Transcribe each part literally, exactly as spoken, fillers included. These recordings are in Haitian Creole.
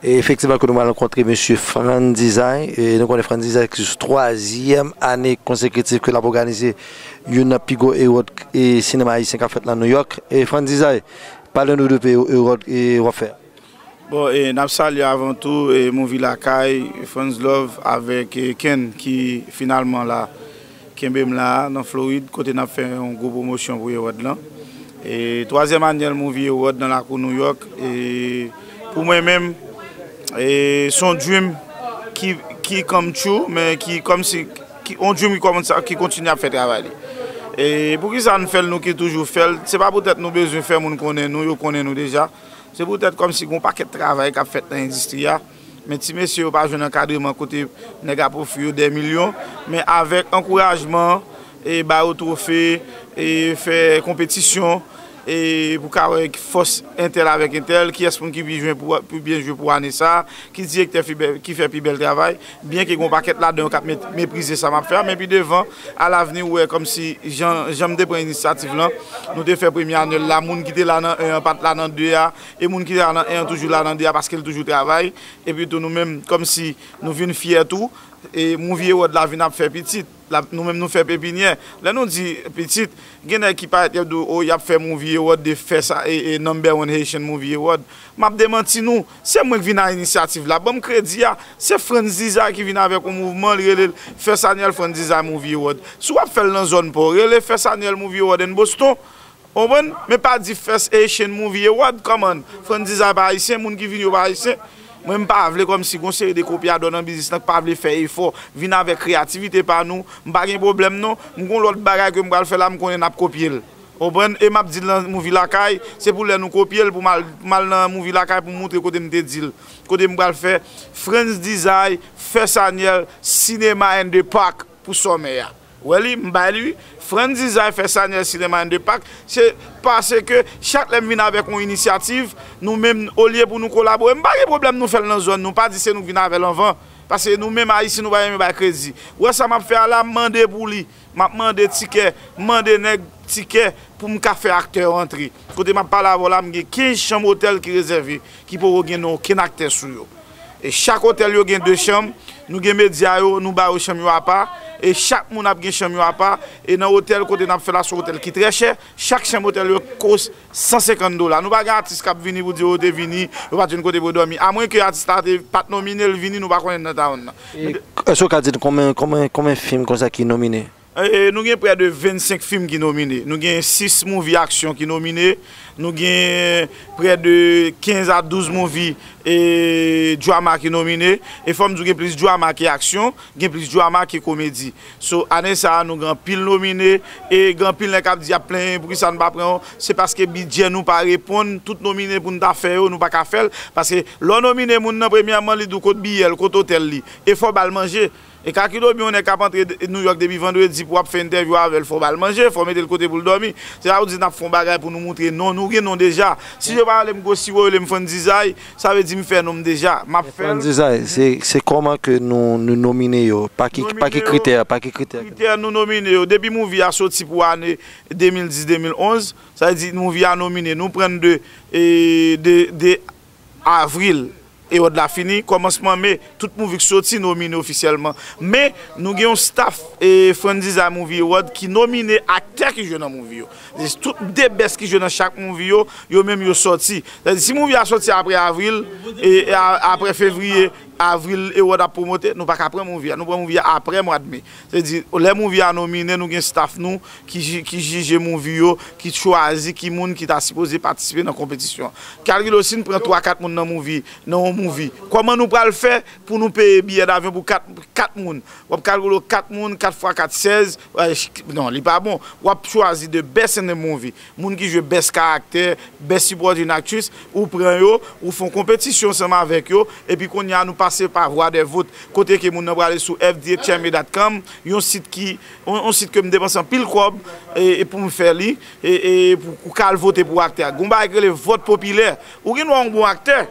E efektivman ke nou pral rankontre mesye Frantz Dizay. E nou konnen Frantz Dizay ki sou twazyèm ane konsekitif ke l ap òganize youn nan pi gwo ewòd e sinema ayisyen k ap fèt la Nouyòk. E Frantz Dizay, pale nou de ewòd e w ap fè a. Bon, e n ap salye avan tou e Movie Lakay, Frantz Love avèk e Ken ki finalman la kenbe m la nan Florid kote n ap fè yon gwo pwomosyon pou ewòd lan. E twazyèm anyèl Movie Award nan lakou Nouyòk. E pou mwen menm, e se yon dream ki, ki come true, men ki kòmsi ki, yon dream ki kòmanse, ki kontinye ap fè travay li. E poukisa n fè l, nou ki toujou fè l? Se pa poutèt nou bezwen fè moun konnen nou, yo konnen nou deja. Se poutèt kòmsi gen yon pakèt travay k ap fèt nan endistri a. Men ti mesye yo pa jwenn ankadreman kote nèg ap ofri yo dè milyon. Men avèk ankourajman, e ba yo twofe, e fè konpetisyon, e pou ka wè fòs entèl avèk entèl, kiyès moun ki pi jwe pou, pi byen jwe pou ane sa a, ki direktè ki fè pi bèl travay, byenke gen yon pakèt ladan yo k ap meprize sa m ap fè a, men pi devan, alavni, ou wè kòmsi jan, jan m te pran inisyativ lan, nou te fè premye anyèl la, moun ki te la nan en an pa t la nan de a, e moun ki te la nan en an toujou la nan de a paske l toujou travay, epi tou nou menm, kòmsi nou vin fyè tou, e Movie Award la vin ap fè pitit. Nou menm nou fè pepinyè. Lè nou di pitit, gen nèg ki parèt y ap di w, o, y ap fè Movie Award de fè sa, e, e number one Haitian Movie Award. M ap demanti nou, se mwen k vin a inisyativ la. Ban m kredi a, se Frantz Dizay ki vin avèk yon mouvman, li rele l First Annual Frantz Dizay Movie Award. Si w ap fè l nan zòn pa w, rele First Annual Movie Award in Boston. Ou konprann? Men pa di First Haitian Movie Award, come on. Frantz Dizay pa ayisyen, moun ki vini yo pa ayisyen. Mwen m pa vle kòmsi gon seri de kopyadò nan biznis lan k pa vle fè efò, vin avèk kreyativite pa nou, m pa gen pwoblèm non. M gon lòt bagay ke m pral fè la, m konnen n ap kopye l. Ou konprann? E m ap di l nan Movie Lakay, se pou lè nou kopye l, pou m al, pou m al nan Movie Lakay pou m moutre kote m te di l. Kote m pral fè Frantz Dizay, First Annual Cinema in the Park pou sòmè a. Ou wè li, m bay li wi. Frantz Dizay First Annual Cinema in the Park, se paske chak lè m vin avèk yon inisyativ, nou menm, olye pou nou kolabore, m pa gen pwoblèm nou fè l nan zòn nou, pa di se nou k vin avè l anvan. Paske nou menm Ayisyen, nou pa renmen bay kredi. Ou wè sa m ap fè a la, m mande pou li. M ap mande tikè, m mande nèg tikè pou m ka fè aktè yo antre. Kote m ap pale avè w la, m gen kenz chanm otèl ki rezève, ki poko gen non okenn aktè sou yo. E chak otèl yo gen de chanm, nou gen medya yo, nou ba yo chanm yo apa, e chak moun ap gen chanm yo apa, e nan otèl kote n ap fè la, se yon otèl ki trè chè, chak chanm otèl yo kòs san senkant dola. Nou pa gen atis k ap vini pou di yo te vini, yo pa t jwenn kote pou yo dòmi. Amwenke atis la te pa t nomine, l vini, nou pa konnen nan town nan. E èske w ka di n konbyen, konbyen, konbyen fim konsa ki nomine? E, nou gen prè de vennsenk fim ki nomine. Nou gen sis movie aksyon ki nomine. Nou gen prè de kenz a douz movie e drama ki nomine. E fò m di w gen plis drama ke aksyon, gen plis drama ke komedi. So, ane sa a, nou gen anpil nomine. E gen anpil nèg k ap di, ap plenyen, poukisa n pa pran yo? Se paske bidjè nou pa reponn. Tout nomine pou n ta fè yo, nou pa ka fè l. Paske lè w nomine moun nan, premyèman, li di w kot biyè l, kot otèl li. E fò w ba l manje. E kalkile w byen, yon nèg k ap antre Nouyòk depi vandredi pou w ap fè entèvyou avè l, fò w ba l manje, fò w mete l kote pou l dòmi. Se pa pou di n ap fè yon bagay pou nou moutre non, nou gen non deja. Si yo pa rele m Gwo Siwo, yo rele m Frantz Dizay, sa vle di m fè non m deja. M ap fè l. Frantz Dizay, se, se kòman ke nou, nou nomine yo? Pa ki, pa ki kritè, pa ki kritè? Kritè nou nomine yo. Depi movie a soti pou ane de mil dis, de mil onz, sa vle di movie a nomine. Nou pran de, e, de, de avril, Award la fini, kòmansman me, tout movie k soti nomine ofisyèlman. Men, nou gen yon staff e Frantz Dizay Movie Award ki nomine aktè ki jwe nan movie yo. Se tout the best ki jwe nan chak movie yo, yo menm yo sòti. Sètadi, si movie a sòti apre avril, e, e a, apre fevriye, avril, Award ap pwomote, nou pa ka pran movie a. Nou pran movie a apre mwa de me. Sètadi, lè movie a nomine, nou gen staff nou ki, ki jije movie yo, ki chwazi ki moun ki ta sipoze patisipe nan konpetisyon an. Kalkile w, si n pran twa kat moun nan movie, nan yon movie, kòman nou pral fè pou nou peye biyè davyon pou kat, kat moun? W ap kalkile w kat moun, kat fwa kat, sèz, non, li pa bon. W ap chwazi the best in the movie. Moun ki jwe best karaktè, best supporting actress, ou pran yo, ou fè yon konpetisyon ansanm avèk yo, epi kounye a nou pase pa vwa de vot, kote ke moun nan prale sou F D H M A dot com, yon sit ki, yon, yon sit ke m depanse anpil kòb, e, e pou m fè li, e, e pou, pou ka al vote pou aktè a. Gon bagay ki rele vòt popilè. Ou gen dwa yon bon aktè,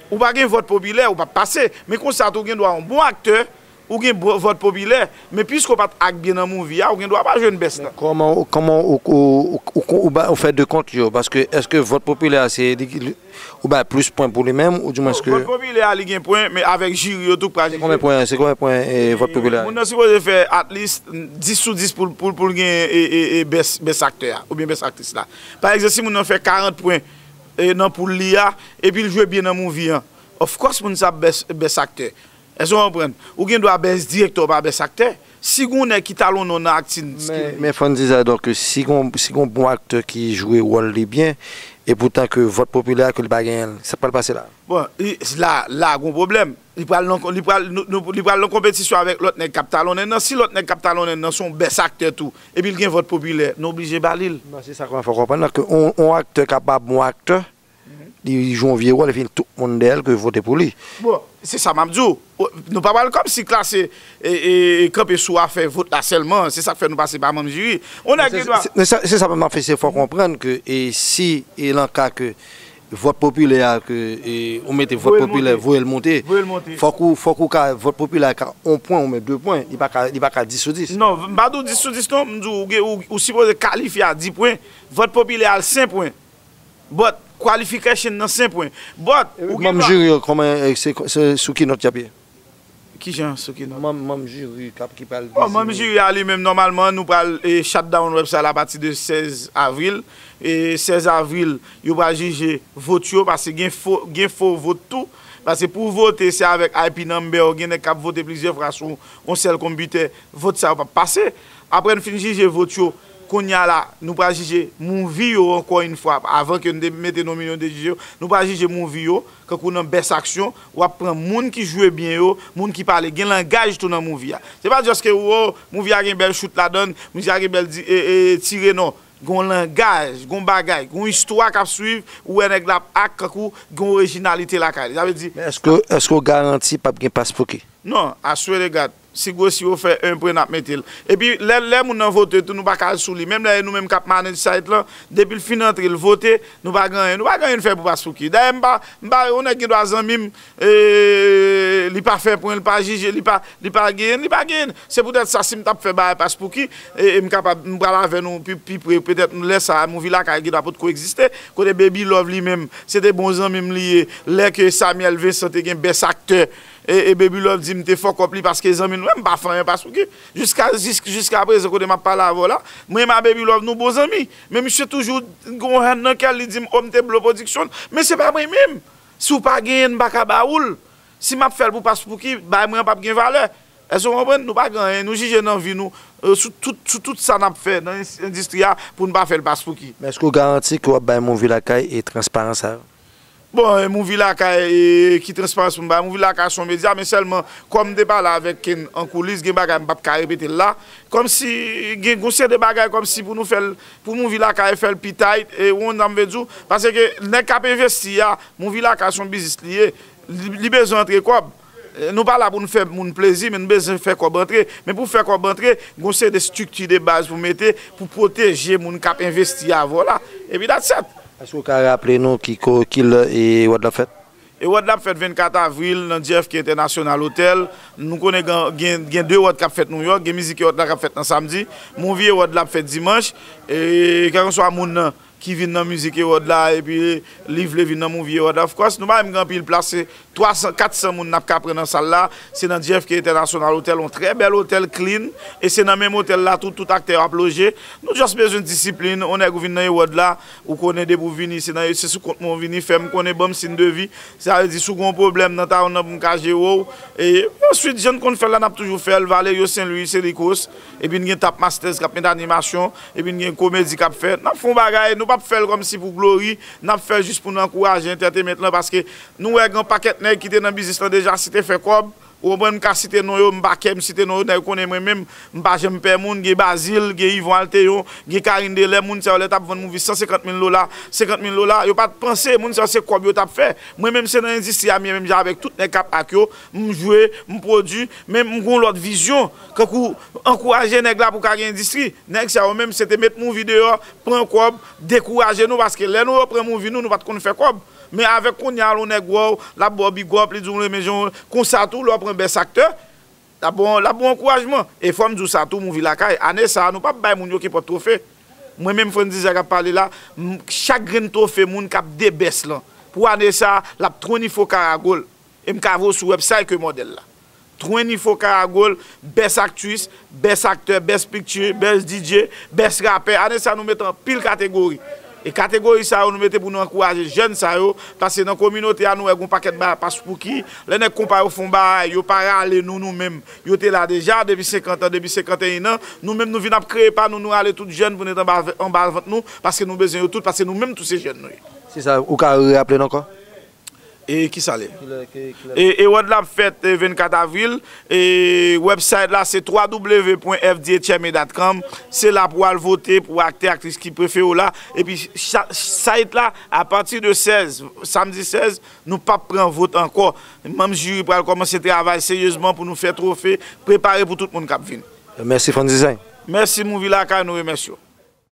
ou pa gen vòt popilè, ou p ap pase. Men konsa tou, ou gen dwa yon bon aktè, Ou gen vòt popilè, men piske w pa t ak byen nan movie a, ou gen dwa pa jwenn best la. Kòman, kòman ou, ou, ou, ou, ou ba- ou fè de kont yo? Paske èske vòt popilè a se li- li- ou bay plis pwen pou li menm, ou di mwens ke Vòt popilè a li gen pwen, men avèk jiri yo tou k pral jije. Se konbyen pwen, se konbyen pwen e, vòt popilè a? Moun nan sipoze fè at least dis sou dis pou, pou, pou l gen e, e, e best, best aktè a, oubyen best aktris la. Pa egzanp, si moun nan fè karant pwen e, nan poul li a, epi l jwe byen nan movie an, of course moun sa ap best, best aktè. Èske w konprann? Ou gen dwa best direktè, ou pa best aktè. Si gen yon nèg ki talonnen w nan aktin, Men, men fò n di sa, donk, si gon, si gon bon aktè ki jwe wòl li byen, e poutan ke vòt popilè a ke li pa genyen l, sa k pral pase la? Bon, li- la, la gon pwoblèm. Li pral nan, li pral, nou- nou- li pral nan konpetisyon avèk lòt nèg k ap talonnen nan. Si lòt nèg k ap talonnen nan se yon best aktè tou, epi l gen vòt popilè, nou oblije ba li l. Non, se sa k fè w konprann la ke yon, yon aktè ka pa bon aktè, li jwe yon vye wòl, epi tout moun dèyè l ke vote pou li. Bon, se sa m ap di w. O- Nou pa pral kòmsi klase e, e, e kanpe sou afè vòt la sèlman. Se sa k fè nou pase pa manm jiri. On nèg gen dwa. Se, se, se sa m ap fè, se fò konprann ke e si e nan ka ke vòt popilè a ke e, ou mete vòt popilè, voye l monte. Voye l monte. Fòk ou, fòk ou ka, vòt popilè a ka yon pwen ou mèt de pwen. Li pa ka, li pa ka dis sou dis. Non, m pa di w dis sou dis non, m di w ou, gen- ou, ou sipoze kalifye a dis pwen, vòt popilè a l senk pwen. But, qualification nan senk pwen. But, ou gen Manm dwa- jiri yo, kòman, e, se, se sou ki nòt y ap ye? Kijan, sou ki nòt? Manm, manm jiri k ap, ki pral Bon, manm dezine. Jiri a li menm, nòmalman, nou pral e, shut down website la apati de sèz avril. E sèz avril, yo pral jije vòt yo, paske gen fo, gen fo vòt tou. Paske pou w vote, se avèk I P number, gen nèg k ap vote plizyè fwa sou yon sèl konpitè, vòt sa yo p ap pase. Apre n fin jije vòt yo, kounye a la, nou pral jije movie yo ankò yon fwa, avan ke n te mete nomine yo, n te jije yo, nou pral jije movie yo, kankou nan best action, w ap pran moun ki jwe byen yo, moun ki pale, gen langaj tou nan movie a. Se pa just ke, oh, movie a gen bèl shoot ladan l, movie a gen bèl di- e, e, tire, non. Gon langaj, gon bagay, gon istwa k ap swiv, ou wè nèg la ap act kankou gen orijinalite lakay li. Sa vle di Men èske, èske w garanti p ap gen paspouki? Non, I swear to God. Si gwo si yo fè en pwen, n ap mete l. Epi, lè, lè moun nan vote tou, nou pa ka al sou li. Menm lè e nou menm k ap manage site lan, depi l fin antre, l vote, nou pa gen anyen. Nou pa gen anyen n fè pou paspouki. Dayè, m pa, m pa, yon nèg gen dwa zanmi m, e, li pa fè pwen, li pa jije, li pa, li pa genyen, li pa genyen. Se poutèt sa, si m t ap fè bagay paspouki, e, e m kapab, m pral avè nou pi, pi pre, petèt lè sa a, Movie Lakay gen dwa potko egziste. Kote Baby Love li menm, se te bon zanmi m li ye. Lè ke Samuel Vincent te gen best actor, e, e Baby Love di m te fuck up li paske zanmi l, mwen m pa fè anyen paspouki. Jiska, jis, jiska prezan kote m ap pale avè w la, mwen m a Baby Love nou bon zanmi. Men misye toujou gen yon hèn nan kè l, li di m, oh, m te blow production. Men se pa mwen menm. Si w pa genyen, m pa ka ba ou l. Si m ap fè l pou paspouki, bagay mwen an p ap gen valè. Èske w konprann? Nou pa gen anyen, nou jije nan vi nou, e, sou tout, sou tout sa n ap fè nan endistri a pou n pa fè l paspouki. Men èske w garanti ke w ap bay Movie Lakay e transparans sa yo? Bon, e, Movie Lakay, e, ki transparans pou m bay? Movie Lakay se yon medya, men sèlman, kòm m te pale avèk Ken an koulis, gen bagay m p ap ka repete l la. Kòmsi, gen gon seri de bagay kòmsi pou nou fè l, pou Movie Lakay fè l pi tight, e, ou konn sa m vle di w? Paske nèg k ap envesti a, Movie Lakay se yon biznis li ye, li, li bezwen antre kòb. E, nou pa la pou n fè moun plezi, men nou bezwen fè kòb antre. Men pou fè kòb antre, gon seri de estrikti de baz pou mete, pou pwoteje moun k ap envesti avè w la. Epi that's it. Èske w ka raple nou ki ko-, ki lè e award la ap fèt? Award la ap fèt vennkat avril nan J F K International Hotel. Nou konnen gen, gen, gen de award k ap fèt Nouyòk, gen Music Award la k ap fèt nan samdi. Movie Award la ap fèt dimanch. E kèlkanswa moun nan ki vin nan Music Award la, epi li vle vin nan Movie Award la, of course, nou pa menm gen anpil plas, se twa san, kat san moun n ap ka pran nan sal la. Se nan J F K International Hotel, yon trè bèl otèl, clean. E se nan menm otèl la tou, tout aktè yo ap loje. Nou just bezwen disiplin. Yon nèg ou vin nan award la, ou konnen depi w vini, se nan, se sou kont mwen w vini, fè m konnen, ban m siy de vi. Sa vle di, si w gen yon pwoblèm nan tawon nan pou m ka jere w. E answit, jan n konn fè l la, n ap toujou fè l. Valerio Saint Louis, se li host. Epi n gen Tap Masters k ap met animasyon. Epi n gen komedi k ap fèt. N ap fè yon bagay, nou p ap fè l kòmsi pou glori. N ap fè l jis pou n ankouraje entertainment lan, paske nou wè gen yon pakèt nèg ki te nan biznis lan deja, si te fè kòb, ou konprann, m ka site non yo, m pa kè m site non yo, nèg yo konnen mwen menm, m pa janm pè moun, gen Bazil, gen Yvon Alteon, gen Karine Delè, moun sa yo lè t ap vann movie san senkant mil dola, senkant mil dola, yo pa t panse, moun sa yo se kòb yo t ap fè. Mwen menm se nan endistri a m ye menm jan avèk tout nèg k ap ak yo, m jwe, m pwodui, men m gen yon lòt vizyon, kankou ankouraje nèg la pou ka gen endistri. Nèg sa yo menm se te met movie deyò, pran kòb, dekouraje nou, paske lè nou yo pran movie nou, nou pa t konn fè kòb. Men avèk kounye a, lè yon nèg wè w, l ap ba w big up, li di w renmen jan w, konsa tou, lè w pran best actor, L ap ba w, l ap ba w ankourajman. E fò m di w sa tou, Movie Lakay, ane sa a, nou p ap bay moun yo kenpòt twofe. Mwen menm, Frandy Zay k ap pale la, m- chak grenn twofe moun k ap de bèst lan, pou ane sa a, l ap twenty-four karat gold. E m ka voye w sou website ke modèl la. Twenty-four karat gold, best actrice, best actor, best picture, best D J, best rapper. Ane sa a, nou mete anpil kategori. E kategori sa yo, nou mete pou nou ankouraje jèn sa yo, paske nan kominote a, nou wè gon pakèt bagay pa swouki. Lè nèg konpa yo fè yon bagay, yo pa rale nou, nou menm. Yo te la deja, depi senkant an, depi senkanteyen an. Nou menm, nou vin ap kreye pa nou, nou rale tout jèn pou nou anba, anba vant nou, paske nou bezwen yo tout, paske nou menm tou se jèn nou ye. Se sa, ou ka reraple n ankò? E ki sa l ye? Kilè, ki, kilè? E, e award la ap fèt, e, vennkat avril. E website la, se three w w w point f d h m a dot com. Se la pou w al vote pou aktè, aktris ki prefere w la. Epi, cha- site la, apati de sèz, samdi sèz, nou p ap pran vot ankò. Manm jiri pral kòmanse travay seryezman pou nou fè twofe, prepare pou tout moun k ap vin. Mèsi, Frandy Zay. Mèsi, Movie Lakay, nou remèsye w.